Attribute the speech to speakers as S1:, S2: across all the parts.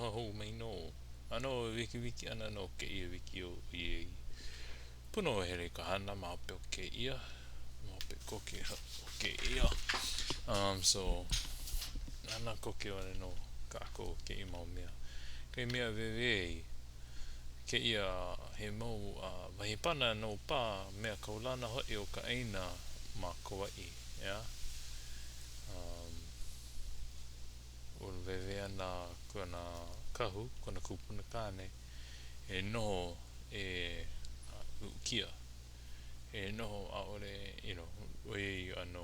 S1: Aloha hou mai nō. ʻAno wikiwiki ana nō kēia wikiō ʻoiai pono e hele i ka hana ma hope o kēia, ma hope koke o kēia. Um, so, hana koke wale nō kākou kēia mau mea. Kahi mea wēwē kēia he mau uh, wahi pana nō pā mea kaulana hoʻi o ka ʻāina ma Kauaʻi, ʻeā? Um, Uluwewe ana kona kahu, kona kupuna kāne, e noho e luʻukia. E noho ʻaʻole, you know, ʻoiai ʻano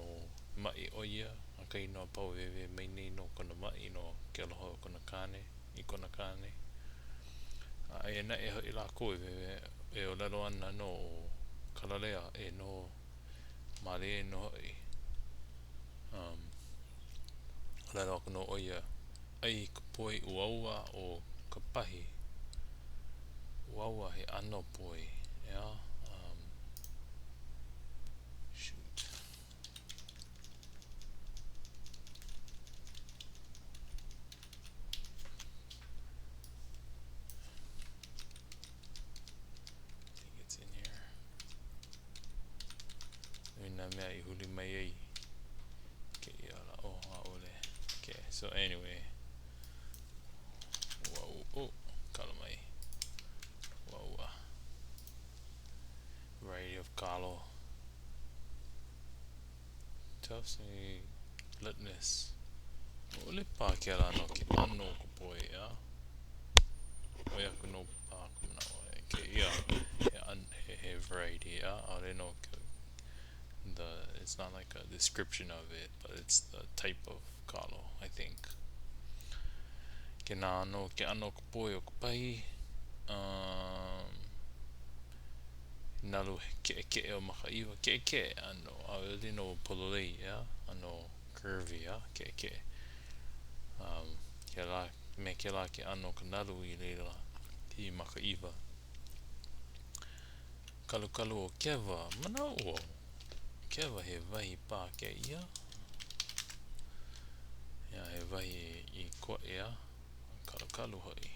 S1: maʻi ʻo ia, ʻakahi nō a pau wēwē mai nei nō kona maʻi no ke aloha o kona kāne, i kona kāne. A aia naʻe hoʻi lākou e wēwē, e ʻōlelo ana nō ʻo Kalalea e noho mālie nō hoʻi. Um, ʻōlelo aku nō ʻo ia, ʻai ka poi uaua o ka pahi. Uaua he ʻano poi, ʻeā? Um, shoot. I think it's in here. Nui nā mea i huli mai ai kēia ala. Oh, ʻaʻole. Okay, so anyway. Wow, oh, kala mai. Wow. Variety of kalo. Tough litness. ʻAʻole paha kēlā no ke ʻano o ka poi, ʻeā? ʻOi aku nō paha ka manaʻo e kēia he, he, he variety, ʻeā? ʻAʻole no ke, the, it's not like a description of it, but it's the type of kalo, I think. Kēnā no ke ʻano o ka poi o ka pahi, um, Nalu keʻekeʻe o Makaʻiwa, keʻekeʻe ʻano, ʻaʻole nō pololei, ʻeā, ʻano curvy, ʻeā, keʻekeʻe. Um, kēlā, me kēlā ke ʻano o ka nalu i laila i Makaʻiwa. Kalukalu o Kewa, manaʻo wau, Kewa he wahi pā kēia. ʻEā, he wahi i koa, ʻeā, kalukalu hoʻi.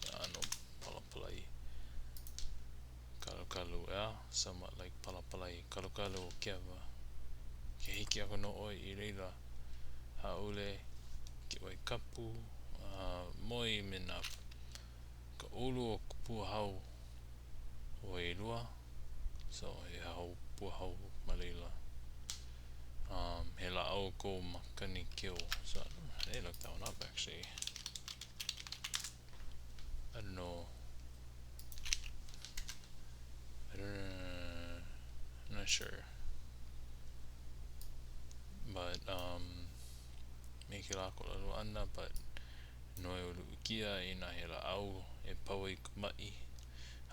S1: ʻEā, ʻano palapalai. Kalukalu, ʻeā, somewhat like palapalai. Kalukalu o Kewa. Ke hiki aku nō ʻoe i laila, hāʻule ke wai kapu, a moe me nā ka ulu o ka pua hau o Wailua. So, he hau pua hau ma laila. Um, he lāʻau kou makani keo. So, I didn't look that one up actually. I don't know. I don't, I'm not sure. But, um, me kēlā ka ʻōlelo ʻana, but noi ʻo Luʻukia inā he lāʻau e pau ai ka maʻi,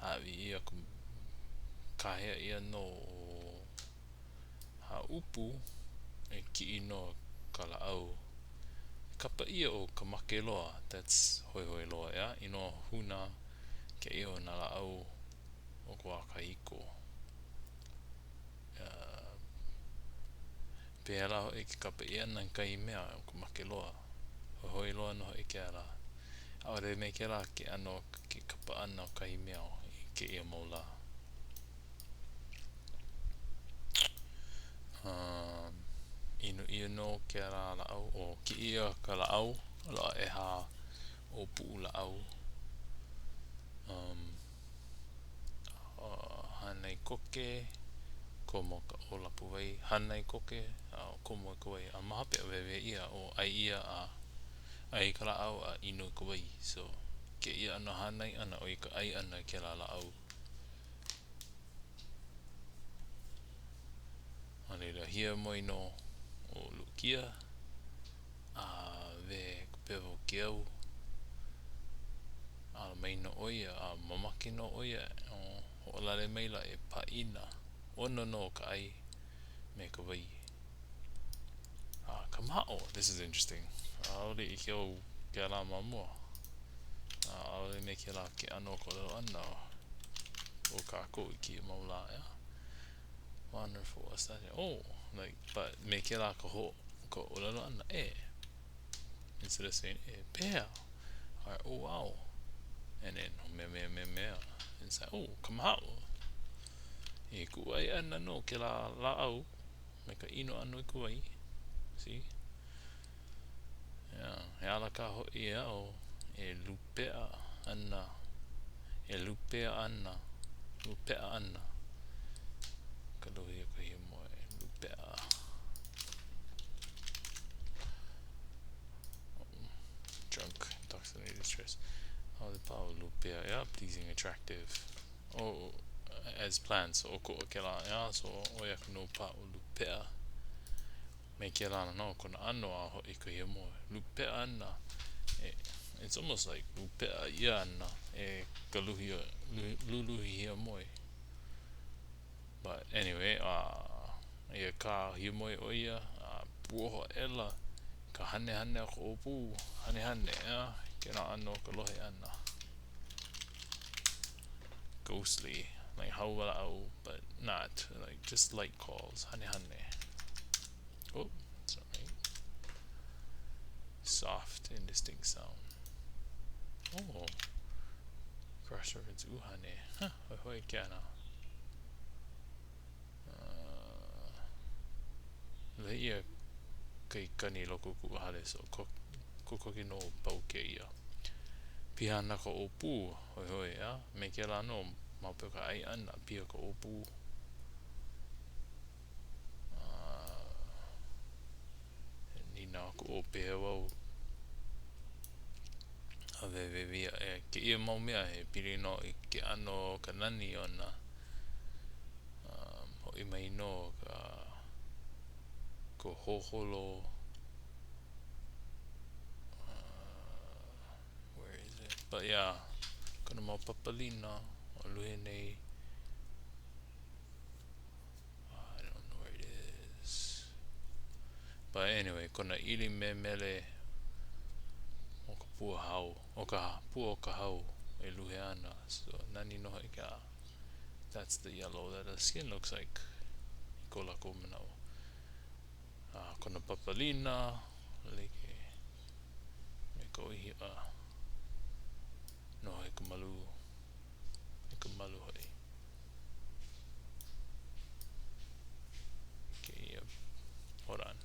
S1: hāʻawi ʻia ka kāhea ʻia nō ʻo Hāʻupu e kiʻi nō ka lāʻau. Kapa ʻia ʻo ka make loa, that's hoihoi loa, ʻeā, inoa huna kēia o nā lāʻau o ka wā kahiko. Uh, pehea lā hoʻi ke kapa ʻia ʻana i kahi mea ʻo ka make loa. Hoihoi loa nō hoʻi kēlā. ʻAʻole me kēlā ke ʻano ke kapa ʻana o kahi mea i kēia mau lā. Um, inu ʻia nō kēlā lāʻau, o kiʻi ʻia ka lāʻau, loaʻa ʻehā ʻōpuʻu lāʻau. Um, uh, hānai koke, komo ka ʻōlapu wai, hānai koke, a komo i ka wai. A ma hope wēwē ʻia, o ʻai ʻia a ʻai ka lāʻau a inu i ka wai. So, kēia ʻano hānai ʻana, ʻo ia ka ʻai ʻana i kēlā lāʻau. A laila, hiamoe nō ʻo Luʻukia, a wehe ka pewa o ke au. Ala mai nō ʻo ia, a mamake nō ʻo ia, hoʻolale maila e pāʻina. ʻOno nō ka ʻai me ka wai. A kamaʻo, this is interesting. ʻAʻole ʻike au kēlā ma mua. ʻAʻole me kēlā ke ʻano o ka ʻōlelo ʻana o kākou i kēia mau lā, ʻeā? Wonderful. What's that? Oh, like, but me kēlā ka ho, ka ʻōlelo ʻana, e. Instead of saying, e, pehea? Like, oh wow. And then mea mea mea mea. And it's like, oh, kamahaʻo. E kūʻai ana nō kēlā lāʻau me ka inu ʻana i ka wai. See? Yeah. He ala kā hoʻi aʻo e lupeʻa ana, e lupea ana, lupeʻa ana ka luhi o ka hiamoe, lupeʻa. Drunk, intoxicated, stress. ʻAʻole paha ʻo lupea, yeah, pleasing, attractive. Oh, as planned, so ʻokoʻa kēlā, yeah, so ʻoi aku nō paha ʻo lupea me kēlā nō kona ʻano a hoʻi ka hiamoe. Lupeʻa ana, e, it's almost like lupeʻa ʻia ana e ka luhi, luluhi hiamoe. But anyway, uh, eia kā hiamoe ʻo ia, a puoho aʻela ka hanehane o ka ʻōpū, hanehane, ʻeā, kēlā ʻano o ka lohe ʻana. Ghostly, like hauwalaʻau, but not, like just light calls, hanehane. Oh, that's not right. Soft, indistinct sound. Oh, cross reference uhane. Huh, hoihoi ke ana. Uh, lohe ʻia kahi kani i loko o kuʻu hale, so kokoke nō pau kēia. Piha ana ka ʻōpū, hoihoi, ʻeā? Me kēlā nō, ma hope o ka ʻai ʻana, piha ka ʻōpū. Uh, nīnau aku ʻo pehea wau a wēwēwī aʻe kēia mau mea he pili nō i ke ʻano o ka nani ona. Um, hoʻi mai nō ka, ka hoholo uh, where is it? But yeah, kona mau papalina o luhe nei. I don't know where it is. But anyway, kona ʻili memele o ka pua hau, o ka pua o ka hau e luhe ana. So, nani nō hoʻi ka, that's the yellow that the skin looks like i ko lākou manaʻo. A kona papalina, like me ka ʻōhiʻa, noho i ka malu, i ka malu hoʻi. Kēia, hold on.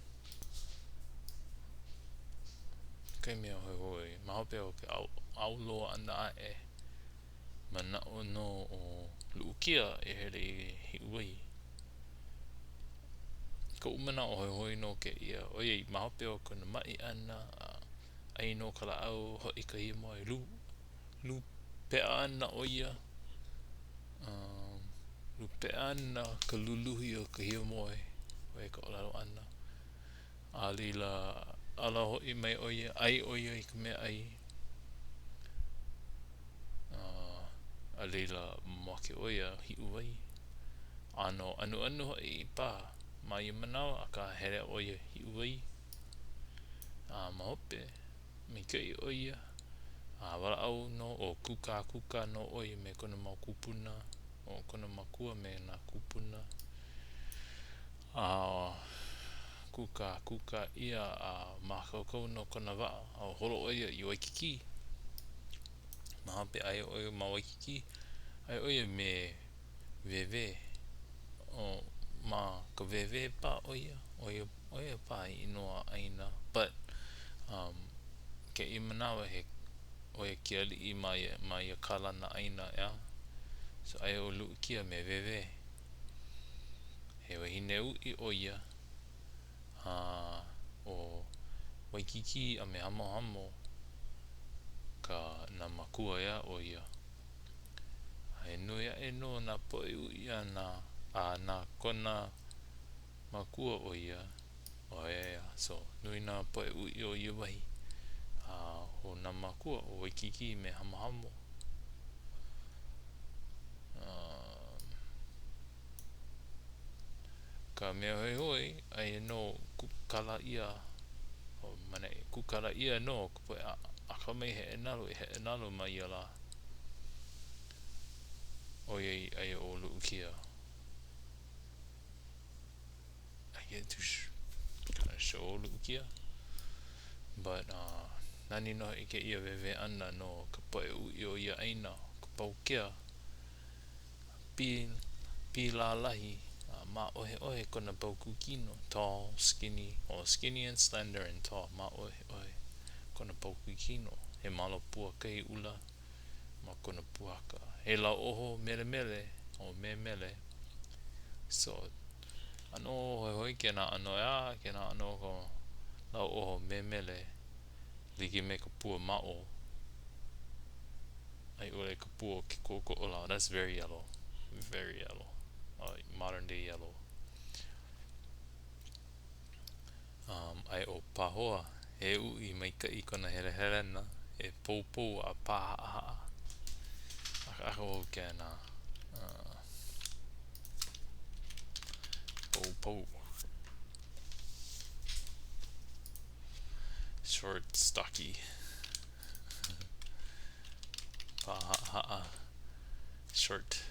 S1: Kahi mea hoihoi, ma hope o ke ʻau loa ʻana aʻe, manaʻo nō ʻo Luʻukia e hele i Hiʻuwai. Koʻu manaʻo hoihoi nō kēia, ʻoiai ma hope o kona maʻi ʻana, a ʻai nō ka lāʻau, hoʻi ka hiamoe, lū, Lupeʻa ana ʻo ia. Um, lupeʻa ana ka luluhi o ka hiamoe, ʻo ia ka ʻōlelo ʻana. A laila, ala hoʻi mai ʻo ia, ʻai ʻo ia i ka meaʻai. Uh, a laila, make ʻo ia, hiʻuwai. ʻAno anuanu hoʻi paha ma ia manawa, akā hele ʻo ia hiʻuwai. A ma hope, Maikaʻi ʻo ia, a walaʻau nō o kūkākūkā nō ʻo ia me kona mau kūpuna, ʻo kona makua me nā kūpuna. A kūkākūkā ʻia a mākaukau nō kona waʻa, a holo ʻo ia i Waikīkī. Ma hope aia ʻo ia ma Waikīkī, aia ʻo ia me Wēwē. ʻO ma ka Wēwē paha ʻo ia, ʻo ia ʻo ia paha i inoa ʻāina. But um kēia manawa he ʻo ia ke aliʻi ma ia ma ia kalana ʻāina ʻeā. So aia ʻo Luʻukia me Wēwē. He wahine uʻi ʻo ia. A ʻo Waikīkī a me Hamohamo ka nā makua ʻeā o ia. A he nui aʻe nō nā poʻe uʻi a nā, a na kona makua ʻo ia, oh yeah, yeah, so nui nā poʻe uʻi o ia wahi, a ʻo nā makua ʻo Waikīkī me Hamohamo. Um, ka mea hoihoi, aia nō kūkala ʻia, o maneʻi, kūkala ʻia nō ka poʻe akamai heʻenalu i heʻenalu ma ia lā. ʻOiai aia ʻo Luʻukia. I get to sh kind of show Luʻukia, but uh, Nani nō hoʻi kēia wēwē ʻana no ka poʻe uʻi o ia ʻāina, ka Paukea. Pī, pīlalahi a māʻoheʻohe kona paukū kino, tall, skinny, or skinny and slender and tall, māʻoheʻohe kona paukū kino. He malo pua kahi ʻula ma kona pūhaka. He lauoho melemele, or memele. So, ʻano hoihoi kēnā ʻano, ʻeā, kēnā ʻano o ka lauoho memele like me ka pua maʻo a i ʻole ka pua o ke kōkoʻolau. That's very yellow. Very yellow. Uh, modern day yellow. Um, aia ʻo Pahoa, he uʻi maikaʻi kona helehelena, he poupou a pāhaʻahaʻa. ʻAkaʻaka wau kēnā. Uh, poupou. Short, stocky. Pāhaʻahaʻa. Short.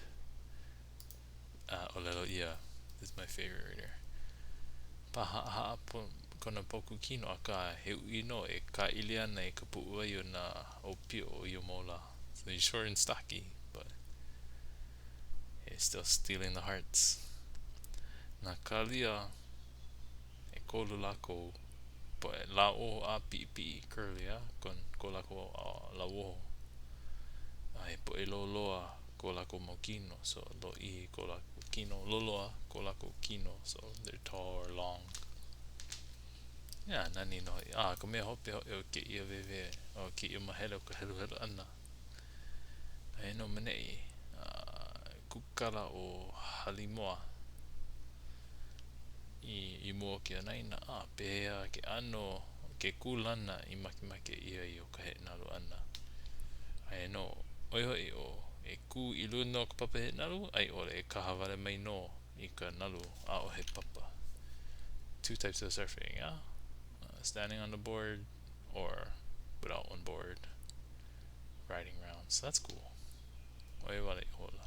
S1: Uh, ʻōlelo ʻia. This is my favorite right here. Pāhaʻahaʻa kona paukū kino, akā he uʻi nō e kāʻili ana i ka puʻuwai o nā ʻōpio o ia mau lā. So he's short and stocky, but he's still stealing the hearts. Nā kālia ʻekolu lākou poʻe lauoho a piʻipiʻi curly a kon, ko lākou lauoho. A he poʻe loloa ko lākou mau kino, so lōʻihi ko lākou kino, loloa ko lākou kino, so they're tall or long. Yeah, nani nō hoʻi. A, ka mea hope hoʻi o kēia wēwē, o kēia mahele o ka heluhelu ʻana. Aia nō ma neʻi, kūkala ʻo Halimoa i, i mua o ke anaina, a pehea ke ʻano o ke kūlana i makemake ʻia ai o ka heʻenalu ʻana. Aia nō, ʻo ia hoʻi ʻo e kū i luna o ka papa heʻenalu a i ʻole e kaha wale mai nō i ka nalu, ʻaʻohe papa. Two types of surfing, yeah? Uh, standing on the board or without one board, riding round. So that's cool. ʻO ia wale ihola.